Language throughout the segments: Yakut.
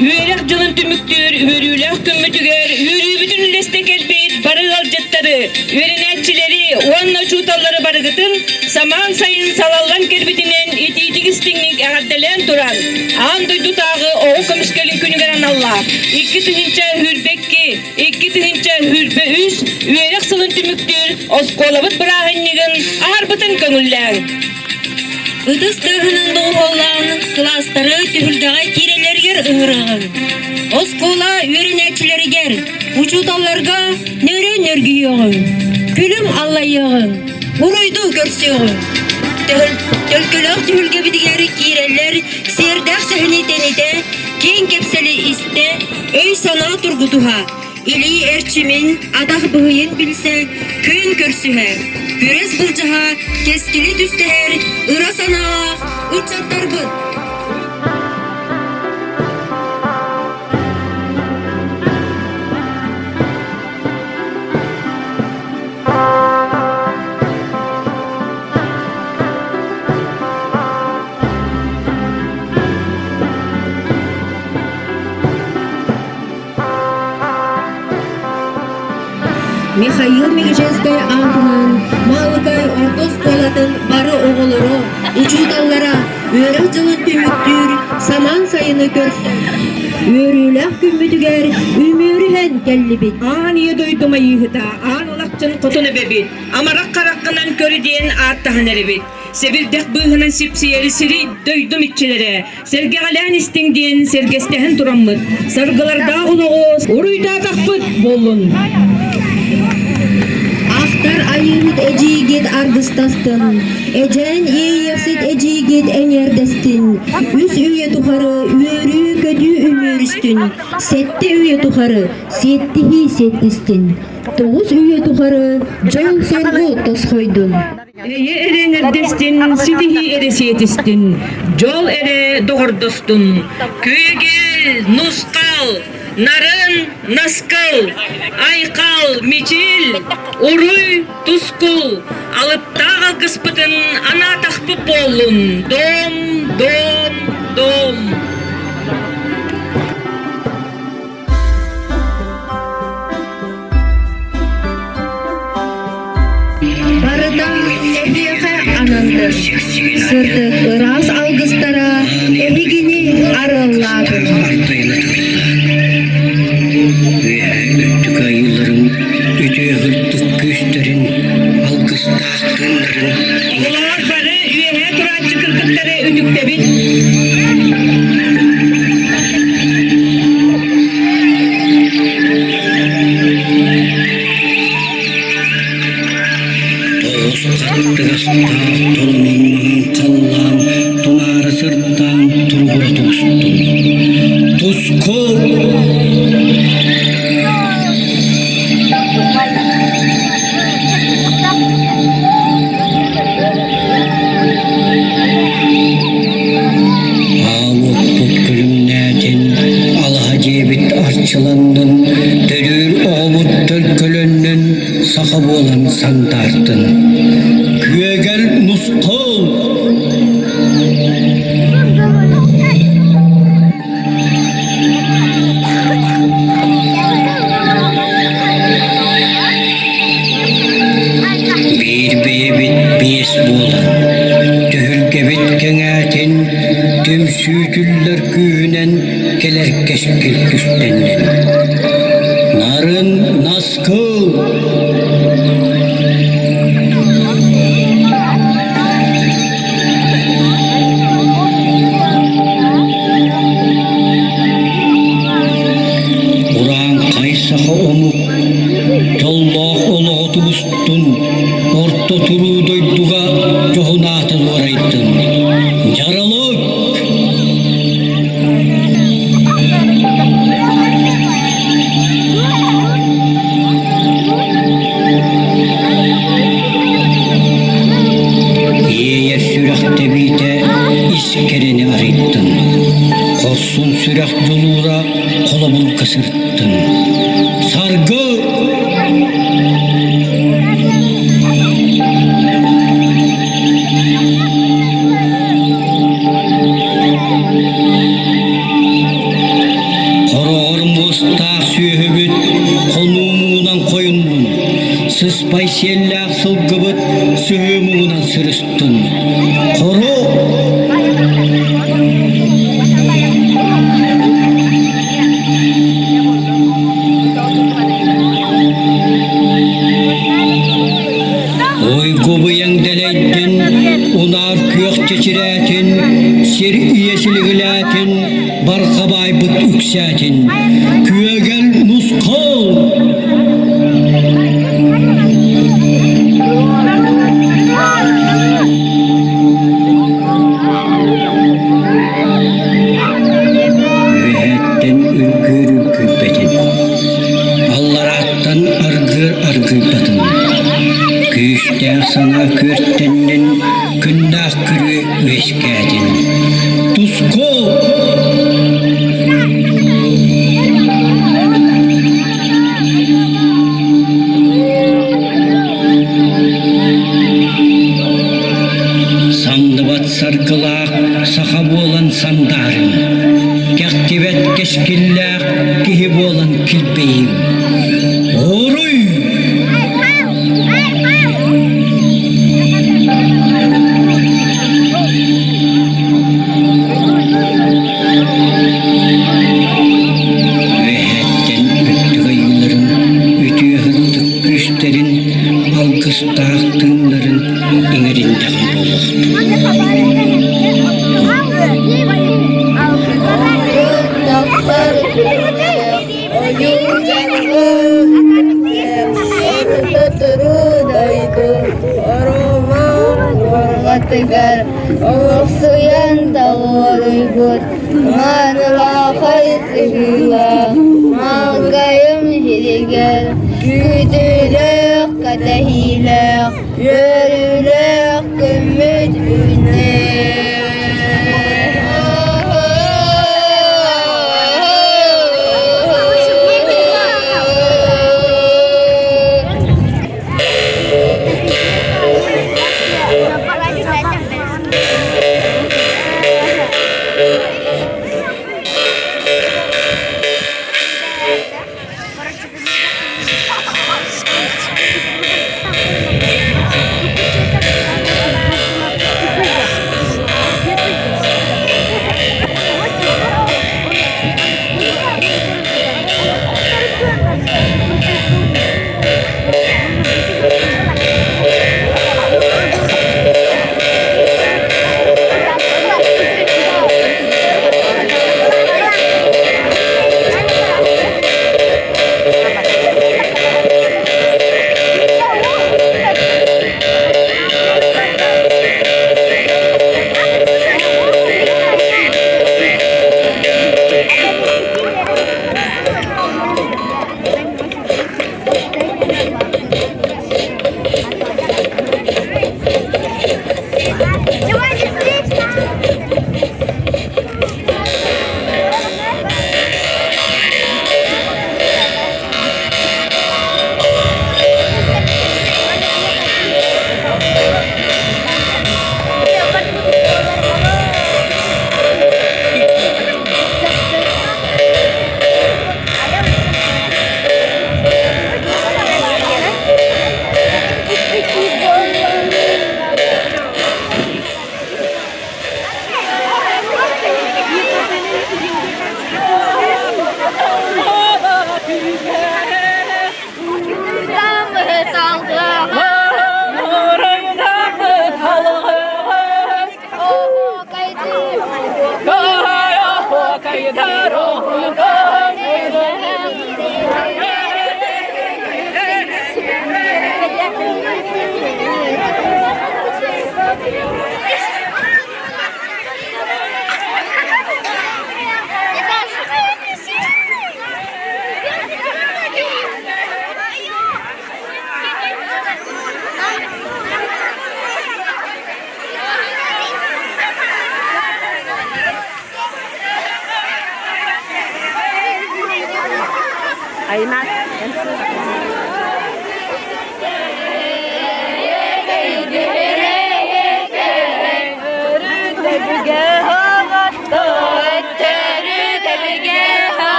Үөрэх дьылын түмүктүүр үөрүүлээх күммүтүгэр үөрүүбүтүн үллэстэ кэлбит бары ыалдьыттары, үөрэнээччилэри уонна учууталлары барыгытын самаан сайын салаллан кэлбитинэн итиитик истиҥник эҕэрдэлээн туран, аан дойдутааҕы оҕо көмүскэлин күнүгэр аналлаах 2022 2023 үөрэх сылын түмүктүүр оскуолабыт бырааһынньыгын аһарбытын көҥүллээҥ. Ытыс тыаһынан доҕуһуоллаан кылаастары түһүлгэҕэ киирэллэригэр ыҥырыаҕыҥ. Оскуола үөрэнээччилэригэр, учууталларга нөрүөн нөргүйүөҕүҥ, күлүм аллайыаҕыҥ, уруйдуу көрсүөҕүҥ. Төлкөлөөх түһүлгэбитигэр киирэллэр сиэрдээх сэһэни тэнитэ, киэҥ кэпсэли истэ, өй-санаа тургутуһа, илии эрчимин, атах быһыйын билсэ, күөн көрсүһэ, күрэс былдьаһа, кэскили түстэһэр ыра санаалаах ыччаттарбыт. Михаил Мегеженскэй аатынан Маалыкай орто оскуолатын бары оҕолоро, учууталлара үөрэх дьылын түмүктүүр самаан сайыны көрсөн, үөрүүлээх күммүтүгэр үмүөрүһэн кэллибит. Аан ийэ дойду майыыһыта, аан улахчын хотун эбэбит, амарах хараххынан көрү диэн ааттаһан эрэбит. Сэбирдэх быыһынан сипсийэр сири дойдум иччилэрэ, Сэргэҕэлээн истиҥ диэн сэргэстэһэн тураммыт, саргылардаах олоҕу уруйдаатахпыт буоллун. Ахтар айыыһыт эдьиийгит аргыстастын, эдьээн иэйиэхсит эдьиийгит эҥэрдэстин, үс үйэ тухары үөрүү-көтүү үмүөрүстүн, сэттэ үйэ тухары сиэттиһии сиэттистин, тоҕус үйэ тухары дьол-соргу тосхойдун. Эйэ эрэ эҥэрдэстин, ситиһии эрэ сиэтистин, дьол эрэ доҕордостун, күөгэл, нусхал, нарын, наскыл, айхал, мичил, уруй, тускул, алыптаах алгыспытын анаатахпыт буоллун, дом, дом, дом. Барыта эһиэхэ ананнын. Сырдык ыраас алгыстара эһигини арыаллаатын. Үөһээ үрдүк айыыларын үтүө сырдык күүстэрин алгыстаах тыыннарын Оҕолоор бары үөһээ турааччы кыргыттары үтүктэбит. Тоҕус хаттыгастаах толомон маҥан халлаан тунаара сырдаан туругура тубустун. Туску! Аал уоппут күлүмнээтин, алаһа дьиэбит арчыланнын, төрүүр оҕобут төлкөлөннүн, саха буолан сандаартын. Күөгэл нусхал! Биир бэйэбит биэс буолан, түһүлгэбит кэҥээтин, түмсүүтүллэр күүһүнэн кэлэр кэскил түстэннин. Нарын наскыл! Урааҥхай саха омук дьоллоох олоҕу тубустун, орто туруу дойдуга дьоһун аатын уорайдын. Дьаралык! Иэйэр сүрэх тэбиитэ ис кэрэни арыйдын, хорсун сүрэх дьулуура холобурга сырыттын. Саргы! барҕа баайбыт үксээтин, күөгэл нусхал! Үөһэттэн үргүөр үргүйбэтин, алларааттан аргыар аргыйбатын, күүстээх санаа күөртэннин, күннээх күрүө үөскээтин. Туску! Самныбат саргылаах саха буолан сандаарыҥ, кэхтибэт кэскиллээх киһи буолан килбэйиҥ. Оруй! Үөһэттэн үрдүк айыыларын, үтүө сырдык күүстэрин, алгыстаах тыыннарын иҥэриннэҕим буолуохтун. Олохсуйан талыарыйбыт маанылаахай сыһыылаах Маалгайым сиригэр күүтүүлээх кэтэһиилээх үөрүүлээх күммүт үүннэ.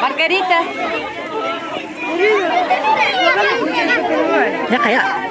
Маргарита. Я хайа.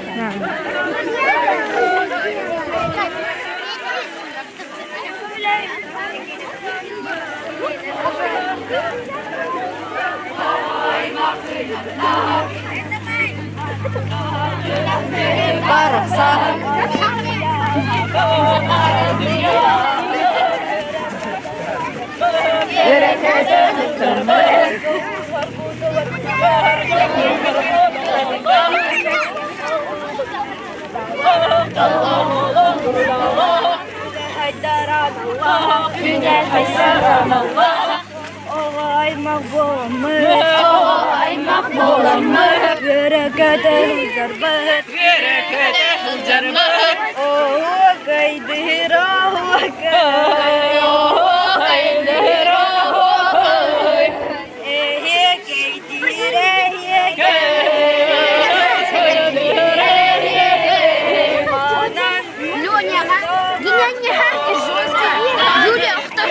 Юля, кто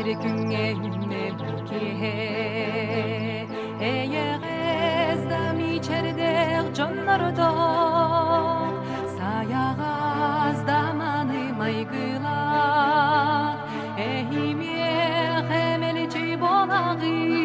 Кэрэ күҥҥэ үүнэр киэһэ эйэҕэс да мичээрдээх дьоннордоох сайаҕас да мааны майгылаах эһимиэх эмэлчи буолаҕын.